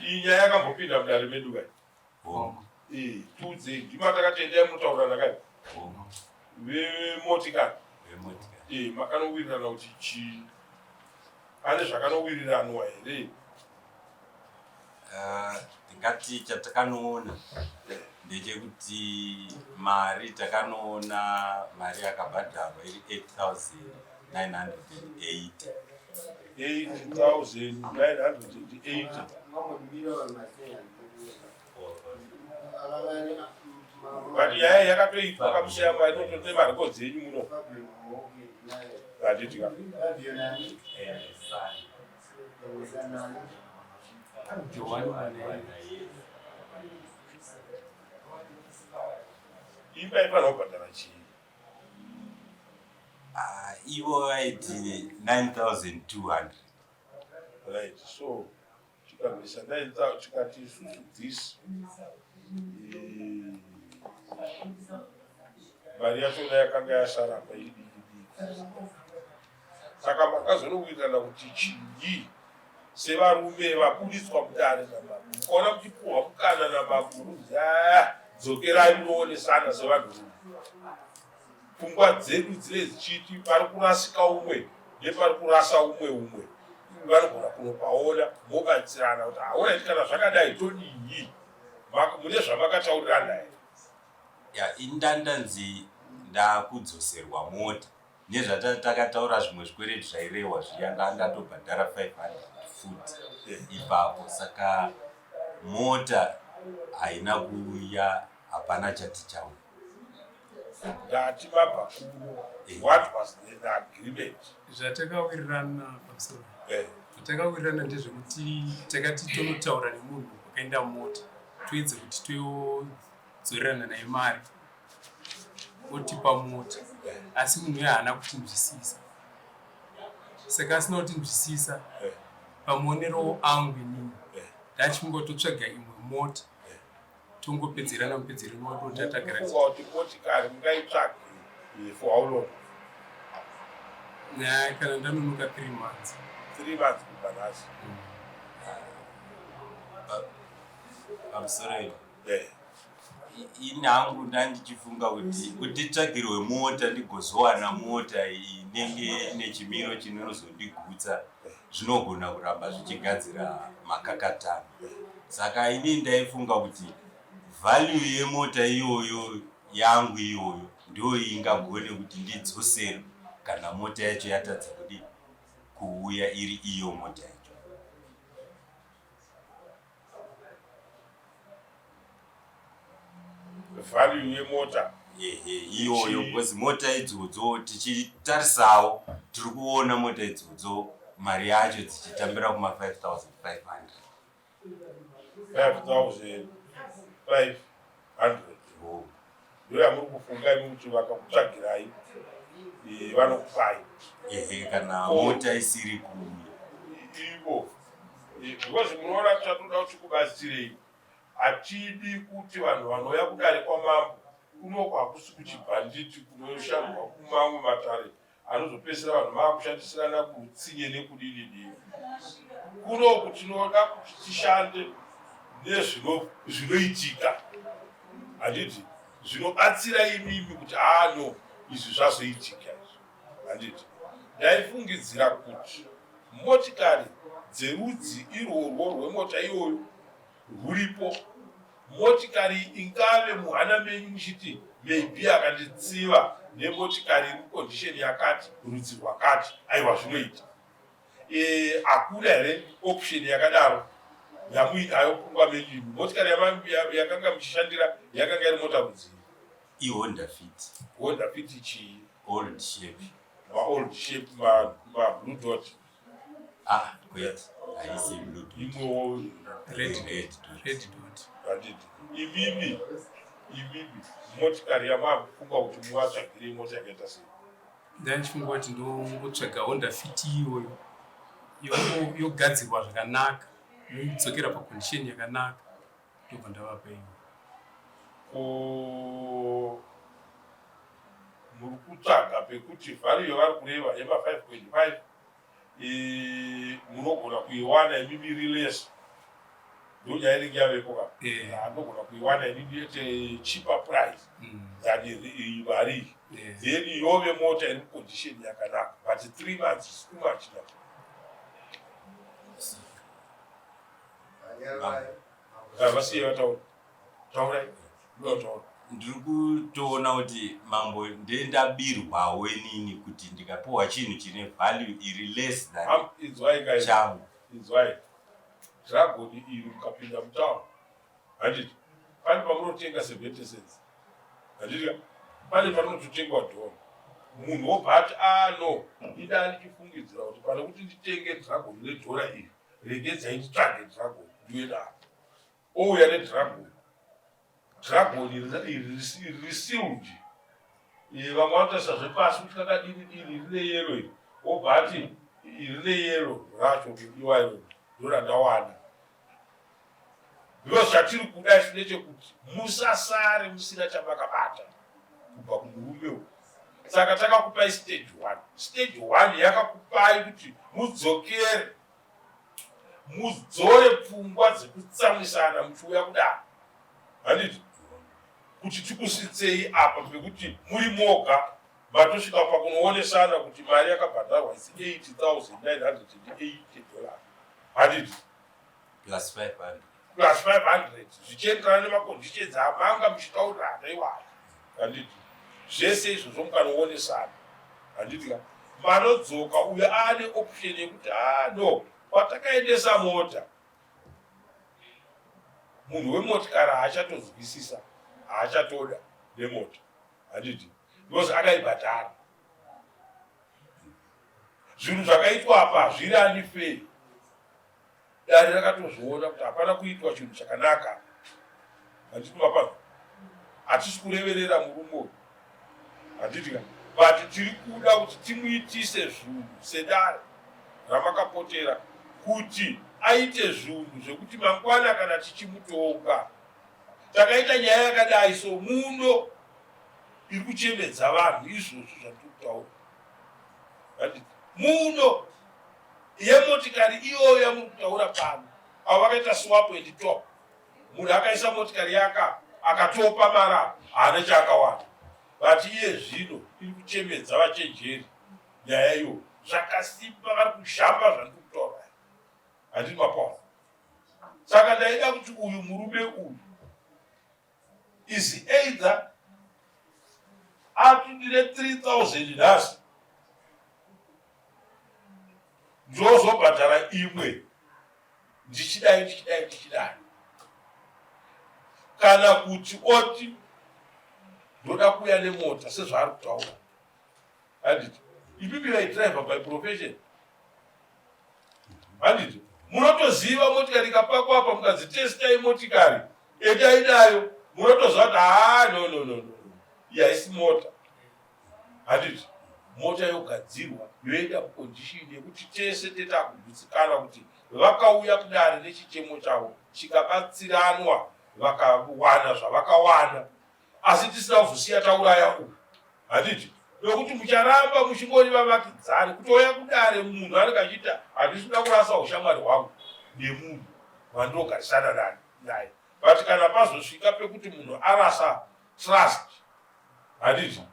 Iyi nyaya yakambopinda mudare medu kai? Eh, tiudzei, ndima takati endai munotaurirana kai? Vemotikari. Eh, makanowirirana kuti chii? Pane zvakanowiriranwa here? Ah, ndingati chatakanoona ndechekuti mari takanoona mari yakabhadharwa iri 8980. 8980. But nyaya yakatoitwa kamusiya mari inotote marecords enyu muno. Handiti ka? Imba ifanira kubhadhara chii? Ah, ivo vaiti 9200. Right, so tikabvisa 9000 tikati isusu this eh, mari yachona yakanga yasara apa iri diki diki. Saka makazonowirirana kuti chii sevarume vabuditswa mudare namambo, mukaona muchipuhwa mukana namambo munonzi aya dzokerai munoonesana sevanhurume. Pfungwa dzedu dzine dzichiti pari kurasika umwe nepari kurasa umwe umwe vanogona kunopaona mobatsirana kuti aoraiti kana zvakadai todii, mune zvamakataurirana here? Ya, ini ndandanzi ndakudzoserwa mota nezvatakataura zvimwe zvikwereti zvairehwa zviya ndandatobhadhara 500 futi ipapo, saka mota haina kuuya, hapana chati chauya. Ndati mabva kuno, what was the agreement? Zvatakawirirana pamusoro zvatakawirirana ndezvekuti takati tonotaura nemunhu wakaenda mota, toedza kuti todzorerana naye mari otipa mota, asi munhu uyo haana kutinzwisisa. Saka asina kutinzwisisa, pamuonero angu inini ndachingototsvaga imwe mota tongopedzerana mupedzerano wadotatagara. Kuti motikari mungaitsvage for how long? Nyaya kana ndanonoka 3 months. 3 months kubva nhasi. Pamusoro ini hangu ndandichifunga kuti nditsvagirwe mota ndigozowana mota inenge ine chimiro chinozondigutsa, zvinogona kuramba zvichigadzira makakatano. Saka ini ndaifunga kuti value yemota iyoyo yangu iyoyo ndo ingagone kuti ndidzoserwe kana mota yacho yatadza kudi kuuya iri iyo mota yacho. Value yemota ehe iyoyo, because mota idzodzo tichitarisawo tiri kuona mota idzodzo mari yacho dzichitambira kuma 5500. 5500 ndo yamuri kufunga imi kuti vakakutsvagirai vanokupai? Ehe, kana mota isiri kuuya. Ivo because munoona tatoda kuti kubatsirei, hatidi kuti vanhu vanouya kudare kwamambo kunoko hakusi kuchibhanditi kunoshandwa kumamwe matare anozopedzisira vanhu maakushandisirana kutsinye nekudini dini. Kunoku tinoda kuti tishande nezvinoitika, handiti, zvinobatsira imimi kuti ano izvi zvazoitika izvi, handiti. Ndaifungidzira kuti motikari dzerudzi irworwo rwemota iyoyo rwuripo, motikari ingave muhana menyu muchiti maybe akanditsiva nemotikari iri mucondition yakati, rudzi rwakati, aiwa zvinoita. Hakuna here option yakadaro yamuinayo pfungwa menyu imi? Motikari yakanga muchishandira yakanga iri mota rudzii? IHonda Fit. Honda Fit chii? Old shape. Maold shape, mablue dot? Ah, kwete, haisi blue dot. Imwewo. Red, red dot. Red dot. Handiti imimi motikari yamakufunga kuti muvatsvagire mota yakaita sei? Ndandichifunga kuti ndongotsvaga Honda Fit iyoyo yogadzirwa zvakanaka, yodzokera pacondition yakanaka, ndobva ndavapa iyoyo. Ko muri kutsvaga pekuti value yavari kureva yema 5.5 munogona kuiwana imimi iri less? Ndonyaya inenge yavepo ka. Anogona kuiwana inini at a cheaper price than iyi mari iyi. Then yove mota iri mucondition yakanaka, but 3 months is too much now. Vasiye vataura. Taurai, ndotaura. Ndiri kutoona kuti, mambo, ndendabirwawo inini kuti ndikapiwa chinhu chine value iri less than Inzwai kai. changu. Inzwai, Dragon iri, mukapinda mutaun, handiti pane pamunotenga 70 cents? Handiti pane panototengwa dhora? Munhu wobva ati, "A ah, no, ida ndichifungidzira kuti pane kuti nditenge Dragon nedhora iri, regedzai nditsvage Dragon ndiuye naro." Ouya neDragon. Dragon iri resealed. Vamwe vanotarisa zvepasi kuti kakadini dini, rine yellow iri. Wobva ati, "Iri neyellow racho kudiwa iro ndorandawana." Because chatiri kuda isu ndechekuti musasare musina chamakabata kubva kumurume uyu. Saka takakupai stage one. Stage one yakakupai kuti mudzokere, mudzore pfungwa dzekutsamwisana muchiuya kudaro, handiti? Kuti tikusvitsei apa pekuti muri moga matosvika pakunoonesana kuti mari yakabhadharwa is $8980, handiti? Plus 500. Plus 500, zvichienderana nemaconditions amanga muchitaurirana iwayo, handiti? Zvese izvozvo mukanoonesana, handiti ka? Manodzoka, uyo aane option yekuti, "A ah, no, kwatakaendesa mota, munhu wemotikari haachatozwisisa, haachatoda nemota," handiti? Because akaibhadhara. Zvinhu zvakaitwa apa zviri unfair. Dare rakatozviona kuti hapana kuitwa chinhu chakanaka, handiti? Mapano hatisi kureverera murume uyu, handiti ka? But tiri kuda kuti timuitise zvinhu sedare ramakapotera, kuti aite zvinhu zvekuti mangwana kana tichimutonga, takaita nyaya yakadai so muno iri kuchemedza vanhu, izvozvo zvandiri kutaura, handiti? Muno yemotikari iyoyo yamuri kutaura pano, avo vakaita swap and top. Munhu akaisa motikari yaka akatopa mara haana chaakawana, but iye zvino iri kuchemedza vachenjeri nyaya iyoyo zvakasimba, vari kuzhamba zvandiri kutaura, handiti mapawa? Saka ndaida kuti uyu murume uyu is either atundire 3000 nhasi, ndozobhadhara imwe ndichidai, ndichidai, ndichidai, kana kuti oti, "Ndoda kuuya nemota sezvaari kutaura," handiti? Ipipi vaidriver by profession, handiti? Munotoziva motikari ikapakwa apa, mukadzitestai motikari, endai nayo, munotoziva kuti, "Haa, no, no, no, no, iyi haisi mota," handiti? Mota yogadzirwa, yoenda kucondition yekuti tese tetakugutsikana kuti vakauya kudare nechichemo chavo, chikabatsiranwa, vakawana zvavakawana, asi tisina kuzosiya tauraya uyu, handiti? Nokuti mucharamba muchingori vavakidzani. Kutouya kudare munhu anenge achiita, "Handisi kuda kurasa ushamwari hwangu nemunhu wandinogarisana naye." But kana pazosvika pekuti munhu arasa trust, handiti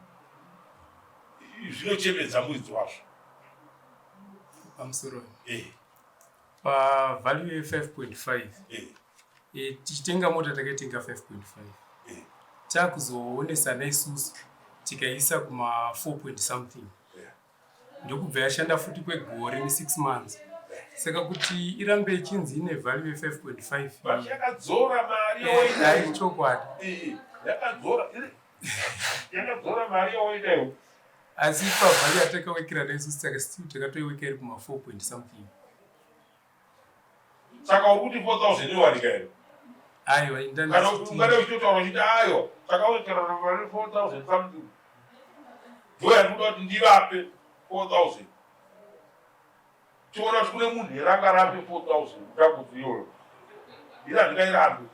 zvinochemedza muridzi wazvo? Pamusoro, pavalue ye5.5, tichitenga mota takaitenga 5.5. Takuzoonesana isusu, tikaisa kuma 4 point something, ndokubva yashanda futi kwegore ne6 months. Saka kuti irambe ichinzi ine value ye5.5? But yakadzora mari. Ai, chokwadi. Yakadzora mari yawaidaiwo. Asi pavalue yatakawekera naisusu, saka still takatoiweka iri kuma 4 point something. Saka uri kuti 4000 iwanika here? Aiwa. Kana ungade uchitotaura uchiti, "Aiwa, takawekera mari 4000 something, ndo yandikuda kuti ndivape 4000," tiona kuti kune munhu here angarape 4000 dambudzo iyoyo. Ini handingairambe,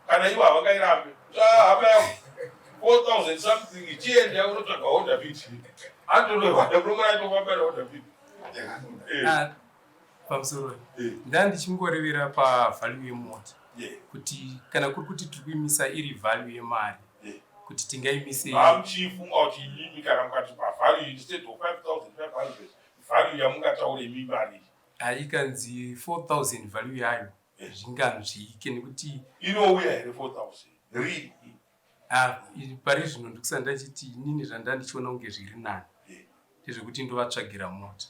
kana ivo havangairambe. Hama yangu, 4000 something, chienda unotsvaga Honda Fit. Andonorwada kunomara itofamba neHonda Fit. Ah, Pamusoro ndandichingorevera pavalue yemota kuti kana kuri kuti tiri kuimisa iri value yemari kuti tingaimise. Mamuchifunga kuti imimi kana mukati pavalue instead of 5500 value yamungataure imi mari Ikanzi 4000 value yayo zvinganzvike nekuti Inouya here 4000 rini? Ah, pari zvino ndikusati ndachiti inini zvanda ndichiona kunge zviri nani ndezvekuti ndovatsvagira mota.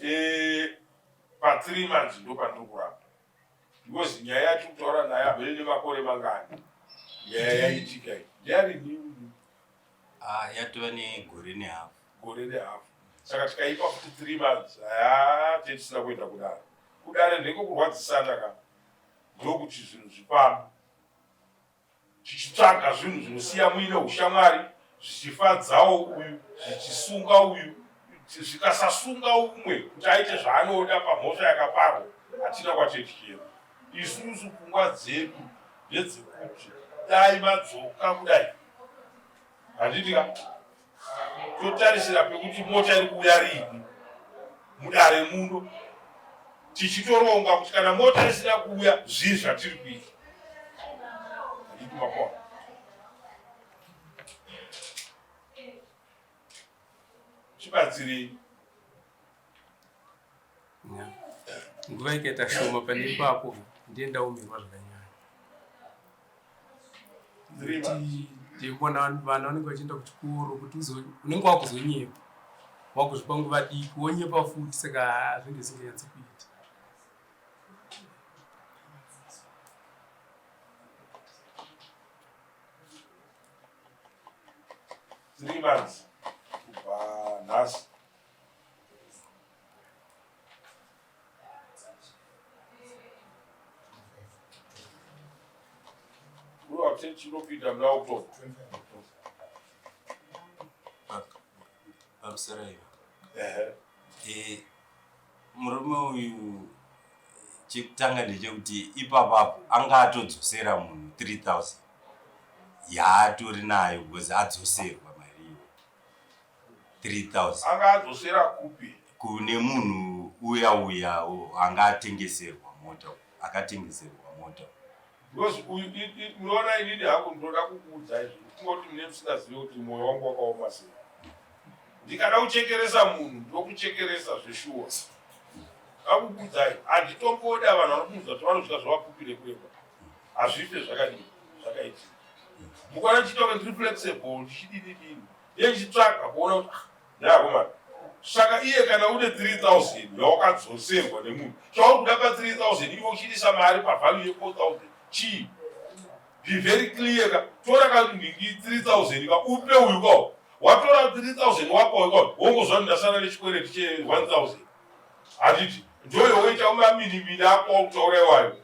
Eh, pa 3 months ndo pandiri kuramba because nyaya yatiri kutaura naye abele nemakore mangani nyaya yaitika iyi ndeyarini? Ah, yatova negore nehafu. Gore nehafu, saka tikaipa futi 3 months haa tetisina kuenda kudare. Kudare ndekokurwadzisana ka, ndokuti zvinhu zvifambe, tichitsvaga zvinhu zvinosiya muine ushamwari, zvichifadzawo uyu, zvichisunga uyu, zvikasasunga umwe kuti aite zvaanoda pamhosva yakaparwa, hatina kwatetichera. Isusu pfungwa dzedu ndedzekuti dai madzoka kudai, handiti ka? Totarisira pekuti mota iri kuuya riini mudare muno, tichitoronga kuti kana mota isina kuuya zvii zvatiri kuita, handiti makona? Chibatsirei. Nguva ikaita shoma pane ipapo ndiye ndaumirwa zvakanyanya. Ndimboona vana vanenge vachienda kuchikoro kuti unenge wakuzonyepa, wakuzvipa nguva diki wonyepa futi, saka zvinenge zvisinganyatsi kuita. 3 months kubva nhasi. Uye chinopinda muna October. Pamusoro ivo, murume uyu chekutanga ndechekuti ipapapo anga atodzosera munhu 3000 yaatori nayo because adzoserwa mari iyo 3000. Anga adzosera kupi? Kune munhu uya uya anga atengeserwa mota, akatengeserwa mota. Because unoona, inini hangu ndinoda kukuudzai zvinhu kungoti mune musingazivi kuti mwoyo wangu wakaoma sei. Ndikada kuchekeresa munhu ndokuchekeresa zveshuwa. Akukuudzai, handitomboda vanhu vanokuudza kuti vanosvika zvavapupire kureba, hazvife zvakadii zvakaitika. Mukaona ndichiita kunge ndiri flexible, ndichidini dini, ndichitsvaga kuona kuti ah, neakomana. Saka iye kana une 3000 yawakadzoserwa nemunhu, chauri kuda pa 3000 iwe uchiisa mari pavalue ye4000 chii? Be very clear ka. Tora ka nhingi 3000 ka upe uyu ka. Watora 3000 wapa uyu ka, wongozva kuti ndasara nechikwereti che 1000, handiti? Ndoyowoita maminimini ako wakutaura iwayo.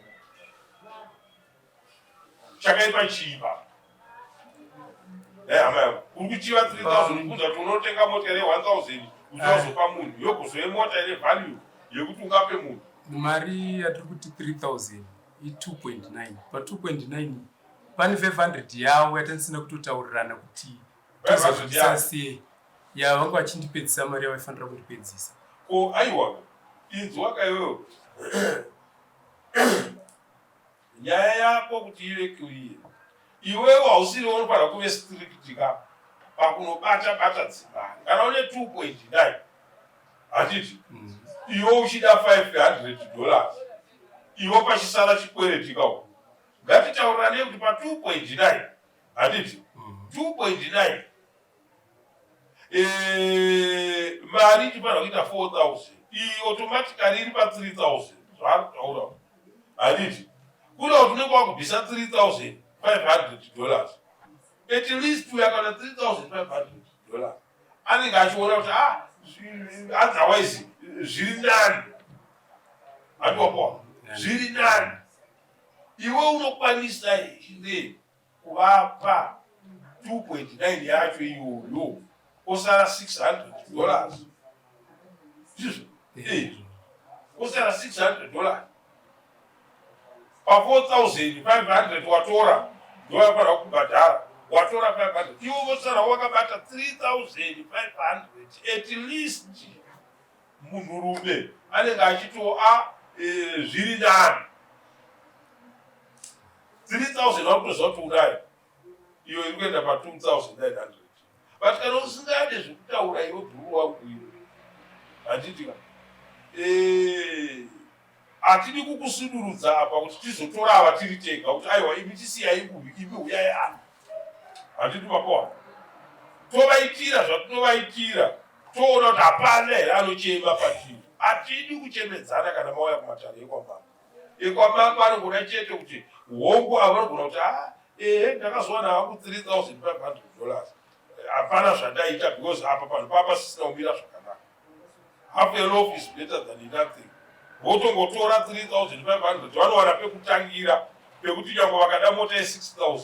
Chakaipa chii pa? Hama yangu, uri kuchiva 3000 kunza kuti unotenga mota ine 1000 uchazopa munhu, yogozove mota ine value yekuti ungape munhu. Mari yatiri kuti 3000 i2.9. Pa2.9 pane 500 yavo yatandisina kutotaurirana kuti tozozvisa sei, ya vanga vachindipedzisa mari yavaifanira kundipedzisa. Ko aiwa, inzwa kaiwewo nyaya yako kuti ive clear. Iwewo hausiri unofanira kuve strict ka pakunobata bata dzimari. Kana une 2.9, handiti? Iwe uchida $500, iwe pachisara chikwereti kao. Ngatitaurirane kuti pa 2.9, handiti? 2.9, mari ichifanira kuita 4000, iyi automatically iri pa 3000 zvaari kutaura, handiti? Kuda kuti unenge wakubvisa $3500 at least. Uya kana $3500 anenge achiona kuti ah, otherwise zviri nani, handiwapoa? Zviri nani. Iwe unokwanisa here kuvapa 2.9 yacho iyoyo, osara $600? Ndizvo, osara $600 pa4500 watora, ndovafanira kubhadhara. Watora 500, iwe vosara wakabata 3500 at least. Munhurume anenge achitiwo a ah, e, zviri nani 3000 wakutoziva kuti unayo iyo iri kuenda pa 2900 but kana usingade zvekutaura iwe bhuru wangu iwe handiti ka eh, hatidi kukusudurudza apa kuti tizotora ava tiri tega kuti aiwa imi tisiyai uyu imi huyai apa handiti mapoa tovaitira zvatinovaitira toona kuti hapana here anochema patiri hatidi kuchemedzana kana mauya kumatare ekwamambo ekwamambo anogona chete kuti hongu avo vanogona kuti ah, ehe ndakazowana hangu 3500 dollars hapana zvandaita because apa panhu papa sisina kumira zvakanaka half a loaf is better than nothing votongotora 3500 vanowana pekutangira pekuti nyange vakada mota ye6000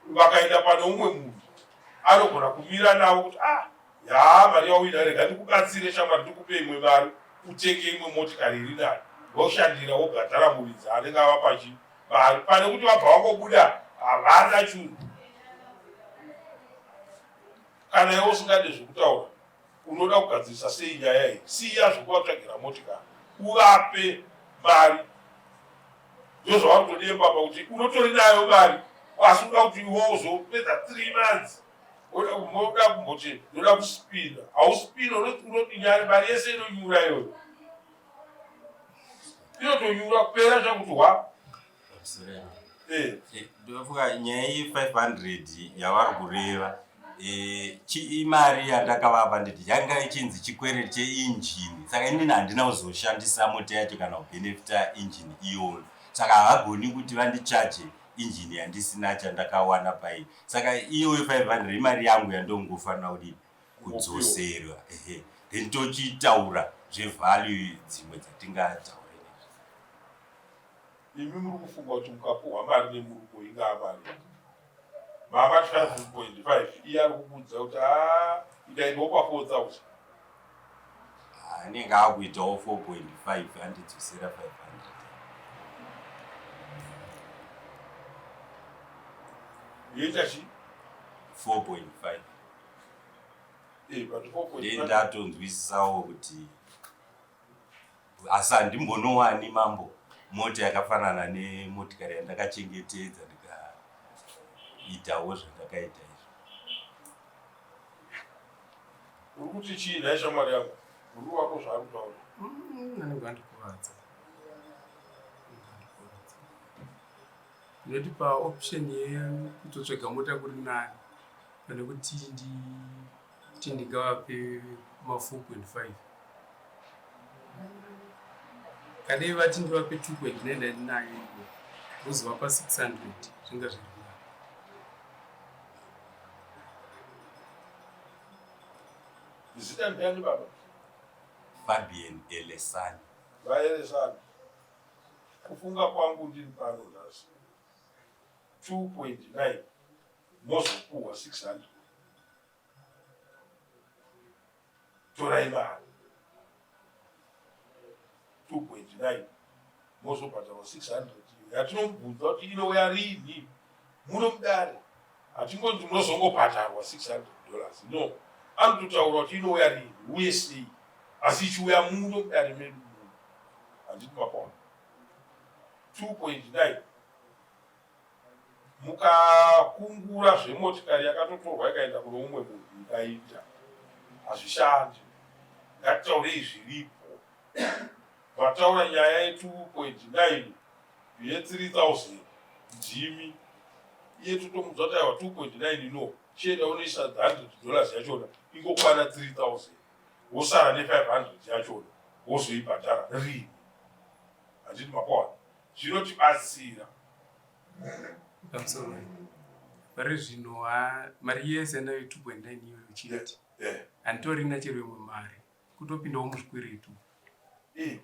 vakaenda pane umwe munhu anogona kumira navo kuti ah yaa mari yauina rega ndikubatsire shamwari ndikupe imwe mari utenge imwe motikari iri nani voshandira wobhadhara muridzi anenge ava pachi mari pane kuti vabva vangobuda havana chunhu kana iwe usingade zvekutaura unoda kugadzirisa sei nyaya iyi siya zvekuvatsvagira motikari uvape mari ndozvavari kutodemba pa kuti unotori nayo mari asi unoda kuti iwe uzopedza three months unoda kumboti ndoda kuspina hauspina unoti nyari mari yese inonyura iyoyo inotonyura kupera zvakuti hwa eh. Eh, ndofunga nyaya ye500 yavari kureva eh, imari yandakavapa nditi yanga ichinzi chikwereti cheinjini saka inini handina kuzoshandisa mota yacho kana kubenefita injini iyoyo saka havagoni kuti vandichaje injini yandisina chandakawana pai saka iyoyo 500 imari yangu yandongofanira kudini kudzoserwa ehe then tochitaura zvevalue dzimwe dzatingataure nezve imi muri kufunga kuti mukapuhwa mari nemurume ingaa mari mama 5.5 iye ari kukuudza kuti a ikaendawo pa 4000 anenge akuitawo 4.5 andidzosera 500 yoita chi 4.5 eh, but 4.5 ndatonzwisisawo kuti asi handimbonowani mambo mota yakafanana nemotikari yandakachengetedza ndikaitawo zvandakaita izvo uri kuti chii nhai shamwari yangu uri wako zvaari kutaura mm, anenge andikuvadza ndinoti paoption yekutotsvaga mota kuri nani pane kuti nditi ndingavape ma 4.5 kadei vati ndivape 2.9 ndandinayo iko ndozovapa 600 zvinga zviri nani zita ndiani baba Fabian Elesani vaelesani kufunga kwangu ndiri pano nhasi 2.9 mozopuhwa 600 torai mari 2.9 mozobhadharwa 600 yatinomubvunza kuti inouya riini muno mudare hatingonzi munozongobhadharwa 600 dollars no anototaura kuti inouya riini uye sei asi ichiuya muno mudare medu muno handiti mapaona 2.9 Mukakungura zvemotikari yakatotorwa ikaenda kune umwe munhu ikaita hazvishandi. Ngatitaurei zviripo. Vataura nyaya ye 2.9 ye 3000 ndimi iye totomudza kuti aiwa 2.9 no chienda unoisa 100 dollars yachona ingokwana 3000 wosara ne 500 yachona wozoibhadhara rini handiti mapaona zvinotibatsira Pamusoro pari zvino mari yese yanayo 2.9 iyoyo chete handitorina chero imwe mari kutopindawo muzvikweretu eh,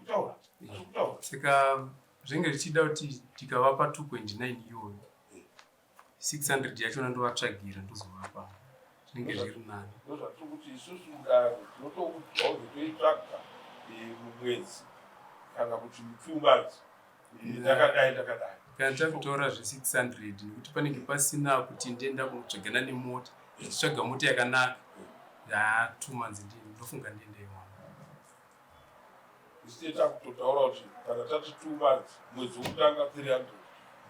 saka zvinge zvichida kuti tikavapa 2.9 iyoyo 600 yachona ndovatsvagira ndozovapa zvinenge zviri nani ndozvatiri kuti isusu mudare tinotoudzwa kuti toitsvaga eh, mumwedzi kana kuti mutwo months eh, ndakadai ndakadai kana takutora zve600 nekuti panenge pasina kuti ndienda kunotsvagana nemota ndichitsvaga mota yakanaka yaa two months ndofunga ndiende iwana. Isu tee takutotaura kuti kana tati 2 months, mwedzi wekutanga 300,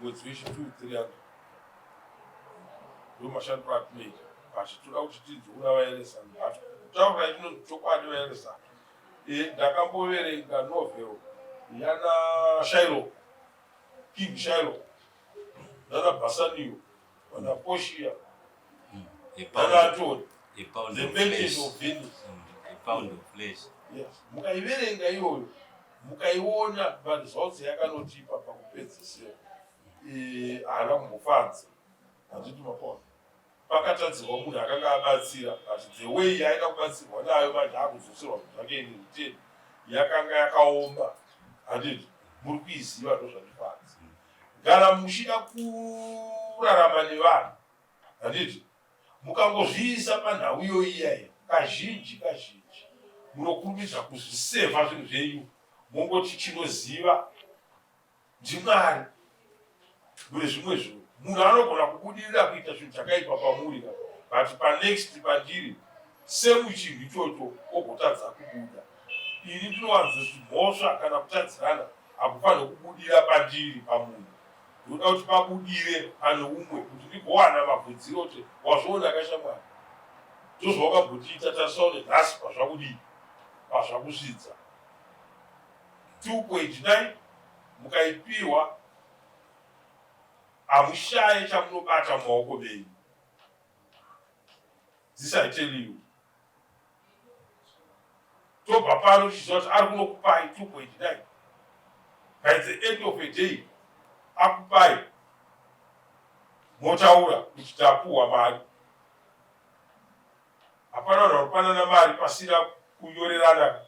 mwedzi wechi 2 300. Ndo mashandiro atinoita. But toda kuti tinzwe kuna vaeresani. But kutaura chinonzi chokwadi vaeresani. E, ndakamboverenga novel yana Shylock, King Shylock, nana Bassanio, vana Portia, nana Antony, The Merchant of Venice. A pound of flesh. Yes. Mukaiverenga iyoyo mukaiona maresults yakanotipa pakupedzisira haana kumbofadza handiti mapona pakatadzirwa munhu akanga abatsira but the way yaaida kubatsirwa nayo manje akudzoserwa zvinhu zvake in return yakanga yakaoma handiti muri kuiziva ndozvandifadza kana muchida kurarama nevanhu handiti mukangozviisa panhau iyoyi iyaiya kazhinji kazhinji munokurumidza kuzvisevha zvinhu zvenyu mongoti chinoziva ndiMwari mune zvimwe zvinhu. Munhu anogona kubudirira kuita chinhu chakaipa pamuri ka but panext pandiri same chinhu ichocho ogotadza kubuda. Ini ndinowanzoti mhosva kana kutadzirana hakufanirwe kubudira pandiri pamunhu. Ndinoda kuti pabudire pane umwe kuti ndigowana mabvunziro kuti wazviona ka shamwari ndozvawakambotiita tarisaone nhasi pazvakudii pazvakusvidza. 2.9 mukaipiwa hamushaye chamunobata mumaoko menyu. This I tell you. Tobva pano tichiziva kuti ari kunokupai 2.9 by the end of a day akupai motaura kuti tapuhwa mari. Hapana vanhu vanopanana mari pasina kunyorerana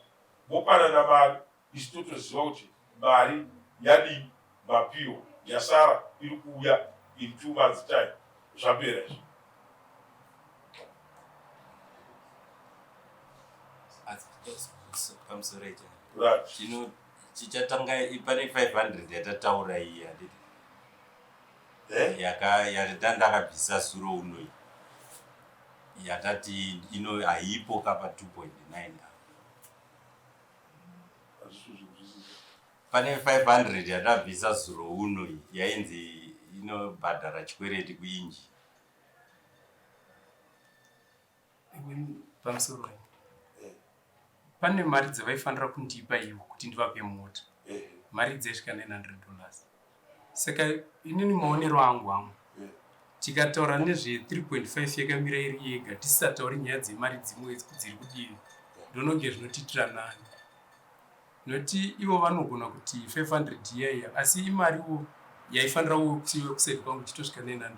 mopanana mari isu totoziva kuti mari yadii mapiwa yasara iri kuuya in 2 months time zvapera izvi. Pamusoro icho chino chichatanga pane 500 yatataura iyi handiti eh? yaka yatandakabvisa suro uno iyi yatati ino haipo kapa 2.9 Pane 500 yatabvisa zuro uno iyi yainzi inobhadhara chikwereti kuinji. Pamusoro pane mari dzavaifanira kundipa ivo kuti ndivape mota mari dzaisvika 900 dollars saka inini maonero angu angu tikataura nezve 3.5 yakamira iri yega tisisatauri nyaya dzemari dzimwe dziri kudivi ndononge zvinotiitira nani nokuti ivo vanogona kuti 500 iyaiya asi imariwo yaifanira kusiiwa kuside kwangu ichitosvika 900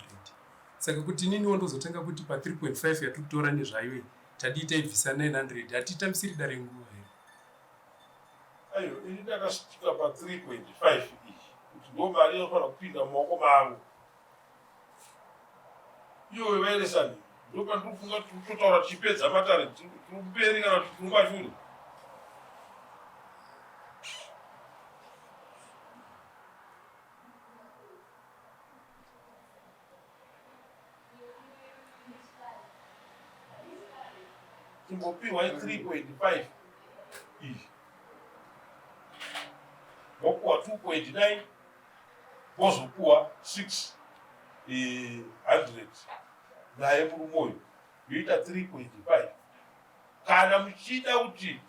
saka kuti ininiwo ndozotanga kuti pa 3.5 yatiri kutora nezvayo iyi tadii taibvisa 900 hatitambisiri dare nguva here Ayo, ini ndakasvika pa 3.5 iyi kuti ndo mari inofanira kupinda mumaoko mangu. Iyoyo vaeresani ndopandiri kufunga kuti tiri kutotaura tichipedza matare tiri kumberi kana kuti tiri kumashure. Timbopiwa 3.5 iyi vopuwa 2.9 vozopuwa 600 naye murume uyu yoita 3.5 kana muchida kuti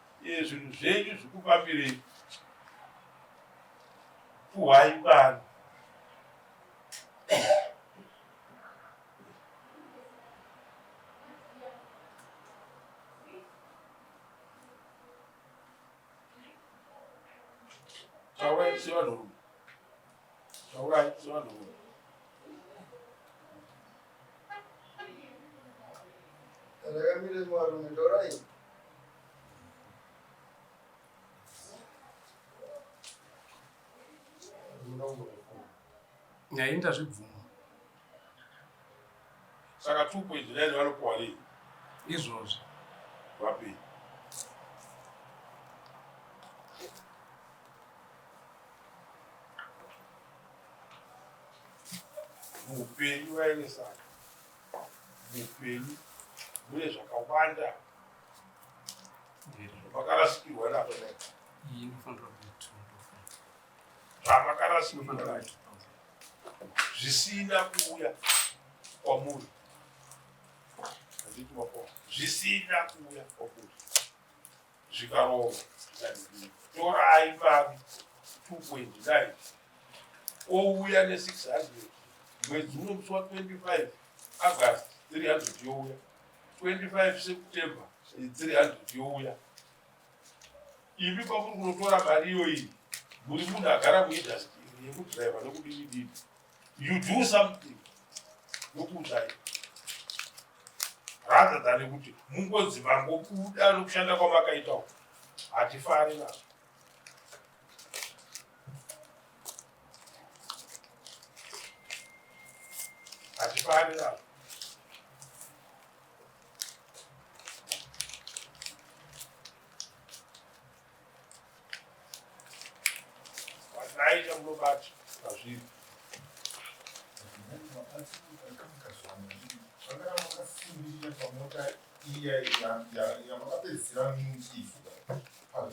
zvinhu zvenyu zvikufambirei puhwai mari. Taurai sevanhurume. Taurai sevanhurume. Rakamire mwarume taurai. Nyaya ndazvibvuma. Saka 2.9 vanopuwa nei? Izvozvo. Vapei. Muupenyu vaeresana. Muupenyu mune zvakawanda zvakarasikirwa nazvo. Iyi inofanira kunge 2. Zvamakarasika zvisina kuuya kwamuri. Handiti mapo. Zvisina kuuya kwamuri. Zvikarongwa zvikadii. Torai mari 2.9 ouya ne600 mwedzi uno musi wa 25 August 300 youya 25 September 300 youya. Imi pamuri kunotora mari iyoyi muri munhu agara muindustry yekudriver nekudini dini. You do something nokuudzai rather than kuti mungonzi mangobuda nokushanda kwamakaita uku hatifari nazvo. Hatifari nazvo. Wanai chamunobata pazviri. Pamota iya yamakapedzisira muchiifuka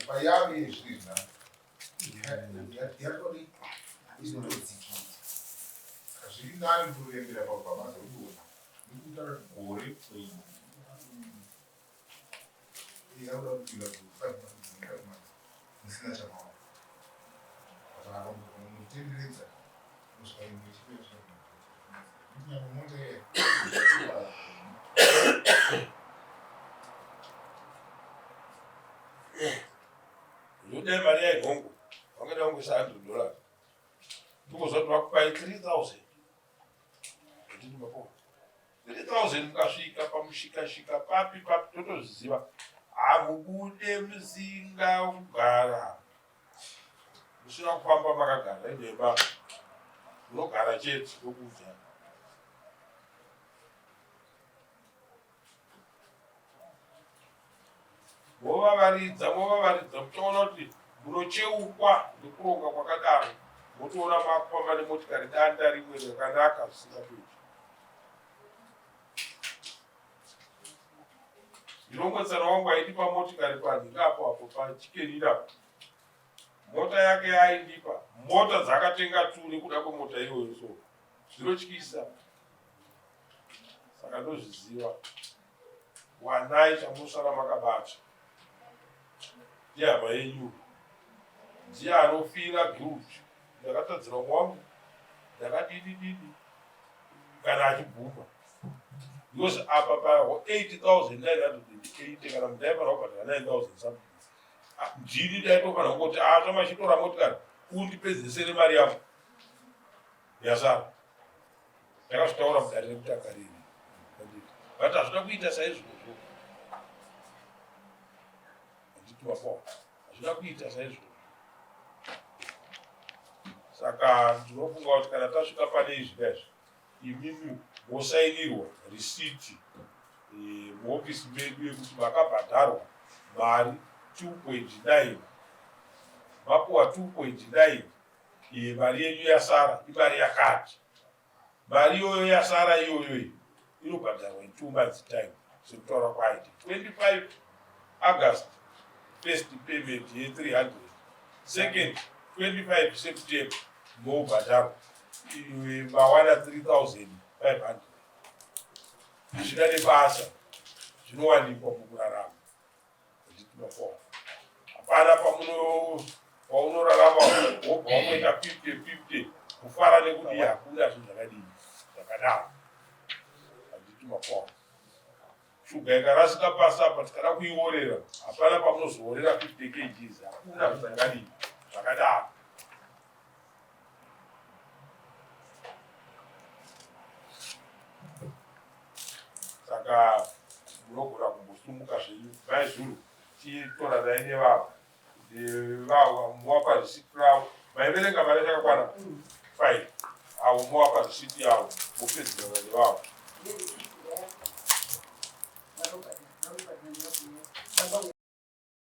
payave zviri nani yatodi inotodzikira saka zviri nani kurembera pabva mazodona nekuita gore yakuda kupinda musina chamaona mutenderedza kusvika imwe ichipera nyangwe mota iya Ndodai mari yaihongo vangada kungoisa 100 dollars ndikuzwa kuti vakupai 3000 ndini mapo 3000 mukasvika pamushikashika papi papi totozviziva hamubude musinga kugara musina kufamba makagara inhema munogara chete ndokuudzai Movavaridza movavaridza muchaona kuti munocheukwa nekuronga kwakadaro motoona makufamba nemotikari danda rimwe rakanaka zvisingatoiti. Ndinongotsana wangu aindipa motikari panhinga apo apo pachikenira apo. Mota yake yaaindipa mota dzakatenga tu nekuda kwemota iyoyo so zvinotyisa. Saka ndozviziva. Wanai chamunosara makabata. Ndiye hama yenyu. Ndiye anofira guilt. Ndakatadzira umwe wangu. Ndakadini dini. Kana achibvuma. Because apa pa 8980 kana munhu aifanira kubhadhara 9000 something. Ah, ndini ndaitofanira kungoti ah zvamachitora motikari undipedzesere mari yangu yasara. Ndakazvitaura mudare rekutanga riri. But hazvina kuita saizvozvo. Handiti wapo. Hazvina kuita saizvozvo. Saka ndinofunga kuti kana tasvika pane izvi kaizvi, imimi mosainirwa risiti eh, muhofisi medu yekuti makabhadharwa mari 2.9 mapuwa 2.9 iye mari yenyu yasara imari yakati mari iyoyo yasara iyoyo iyi inobhadharwa in two months time sekutaura kwaaiti 25 august first payment ye300 second 25 september mobhadharwa mawana 3500 hazvina nebasa zvinowanikwa mukurarama Hapana pamuno paunorarama wobva wangoita 50 50 kufara nekudii hakuna zvinhu zvakadii zvakadaro handiti makwao shuga ikarasika pasi apa tikada kuiorera hapana pamunozoorera 50 kgs hakuna zvinhu zvakadii zvakadaro Saka munogona kumbosumuka zvenyu mai Zulu chitoranai nevavo vavo mowapa receipt ravo maiverenga mari yakakwana fine avo mowapa receipt yavo mopedzerana nevavo.